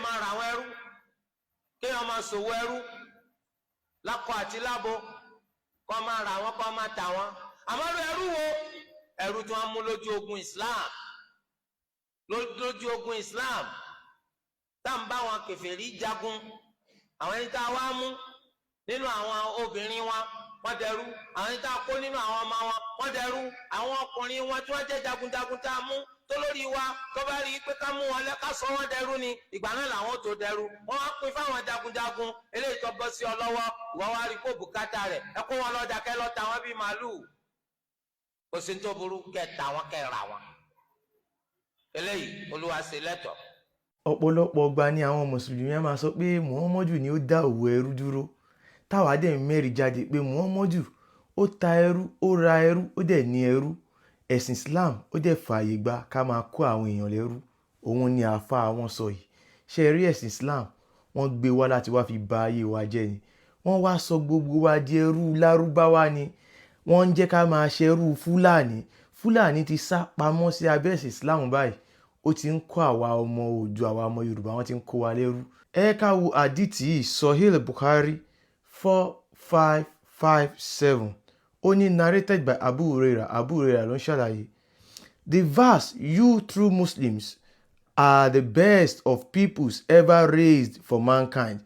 Máa ra àwọn ẹrú, kéèyàn máa ṣòwò ẹrú lákọ àti lábo, kó máa ra wọn, kó máa tà wọn. Àmọ́ ẹrú wo? Ẹrú tí wọ́n mú lójú ogun Islam, lójú ogun Islam tá à ń bá wọn kèfèrí jagun, àwọn ẹni tá a wá mú nínú àwọn obìnrin wọn, wọ́n dẹrú. Àwọn ẹni tá a kó nínú àwọn ọmọ wọn, wọ́n dẹrú. Àwọn ọkùnrin wọn tí wọ́n jẹ́ jagunjagun tá a mú, tó lórí wa tó bá rí i pé ká mú wọn lẹ, ká sọ wọn dẹrú ni, ìgbà náà làwọn tó dẹrú. Wọ́n wá pín fáwọn jagunjagun. Eléyìí tó bọ́ sí ọ lọ́wọ́, ìwọ wá rí kó bùkátà rẹ̀, ẹ kó wọn lọ́jà, kẹ́ lọ́ọ́ ta wọn bíi màálùú. Kò sí tó burú kẹ́ ta wọn, kẹ́ ra wọn. Eléyìí, Olúwa ṣe lẹ́tọ̀ọ́. Ọ̀pọ̀lọpọ̀ ọgbà ni àwọn Mùsùlùmí á máa sọ pé Muhammadu ni ó dá òwò ẹrú dúró, táwa dẹ̀ ń mẹ́rìí jáde pé Muhammadu ó ta ẹrú, ó ra ẹrú, ó dẹ̀ ní ẹrú. Ẹ̀sìn Islam ó dẹ̀ fààyè gba ká máa kó àwọn èèyàn lẹ́rú. Òun ni àáfàá wọn sọ yìí. Ṣe rí ẹ̀sìn Islam, wọ́n gbé wá láti wá fi ba ayé wa jẹ́ ni. Wọ́n wá sọ gbogbo wa di ẹrú Lárúbáwá ni. Wọ́n ń jẹ́ ká máa ṣẹrú Fúlàní. Fúlàní ti sá pamọ́ sí abẹ́ ẹ̀sìn Islam báyìí. Ó ti ń kó àwa ọmọ Oòduà, àwa ọmọ Yorùbá, wọ́n ti ń kó wa lẹ́rú. Ẹ ká wo àdìtì yìí, Sahih Bukhari 4557. Ó ní, narrated by Abu Huraira. Abu Huraira ló ń ṣàlàyé. The verse "You true Muslims are the best of peoples ever raised for mankind",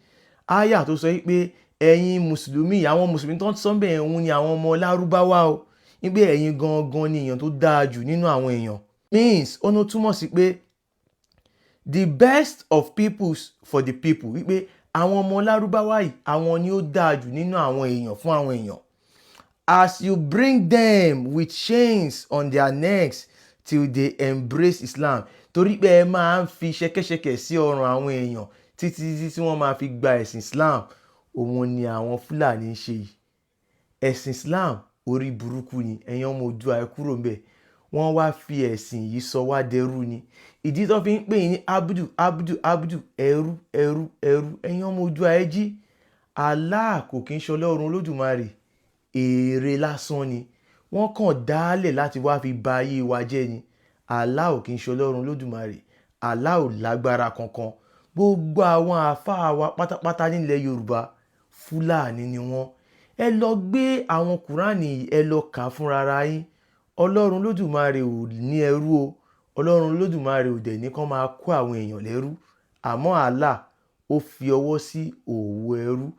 aya tó sọ pé ẹ̀yin Mùsùlùmí, àwọn Mùsùlùmí tó ń sọ bẹ́ẹ̀, òun ni àwọn ọmọ Lárúbáwá o, wípé ẹ̀yin gangan ni èèyàn tó dáa jù nínú àwọn èèyàn, means, ó ní túmọ̀ sí pé the best of peoples for the people, wípé àwọn ọmọ Lárúbáwá yìí, àwọn ni ó dáa jù nínú àwọn èèyàn fún àwọn èèyàn, as you bring them with chains on their necks till they embrace Islam, torí pé ẹ máa ń fi ṣẹ̀kẹ̀ṣẹ̀kẹ̀ sí ọrùn àwọn èèyàn títí títí tí wọ́n máa fi gba ẹ̀sìn Islam. Òun ni àwọn Fúlàní ń ṣe yìí. Ẹ̀sìn Islam, orí burúkú ni. Ẹ̀yin ọmọ Oòduà, ẹ kúrò ńbẹ̀. Wọ́n wá fi ẹ̀sìn yìí sọ wá dẹrú ni. Ìdí tó fi ń pè yín ní abudu, abudu, abudu, ẹrú, ẹrú, ẹrú. Ẹ̀yin ọmọ Oòduà, ẹ jí. Allah kò kí ń ṣe Ọlọ́run Olódùmarè, ère lásán ni. Wọ́n kàn dálẹ̀ láti wá fi ba ayé wa jẹ́ ni. Allah ò kí ń ṣe Ọlọ́run Olódùmarè. Allah ò lágbára kankan. Gbogbo àwọn àáfàá wa pátápátá nílẹ̀ Yorùbá, Fúlàní ni wọ́n. Ẹ lọ gbé àwọn Kùránì, ẹ lọ kà fúnra yín. Ọlọ́run Olódùmarè ò ní ẹrú o. Ọlọ́run Olódùmarè ò dẹ̀ ní kán máa kó àwọn èèyàn lẹ́rú. Àmọ́ Allah ó fi ọwọ́ sí òwò ẹrú,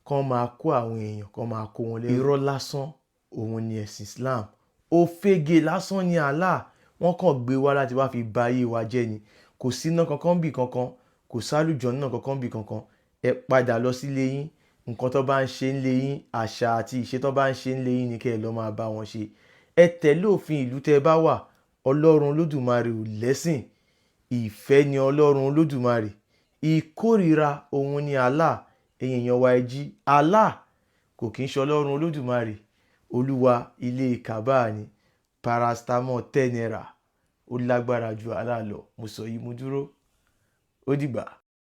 kán máa kó àwọn èèyàn, kán máa kó wọn lẹ́rú. Irọ́ lásán òun ni ẹ̀sìn Islam. Òfegè lásán ni Allah. Wọ́n kàn gbé wá láti wá fi ba ayé wa jẹ́ ni. Kò síná kankan bì kankan, kò sálùjọ́nnà kankan bì kankan. Ẹ padà lọ sílé yín. Nǹkan tó bá ń ṣe ń lé yín, àṣà àti ìṣe tó bá ń ṣe ń lé yín ni kẹ́ ẹ lọ máa bá wọn ṣe. Ẹ tẹ̀lé òfin ìlú tẹ́ ẹ bá wà. Ọlọ́run Olódùmarè ò lẹ́sìn. Ìfẹ́ ni Ọlọ́run Olódùmarè, ìkórìíra òun ni Allah. Ẹ̀yin èèyàn wa, ẹ jí. Allah kò kí ń ṣe Ọlọ́run Olódùmarè. Olúwa ilé kàbá ni. Paracetamol 10 naira, ó lágbára ju Allah lọ. Mo sọ yìí, mo dúró. Ó dìgbà.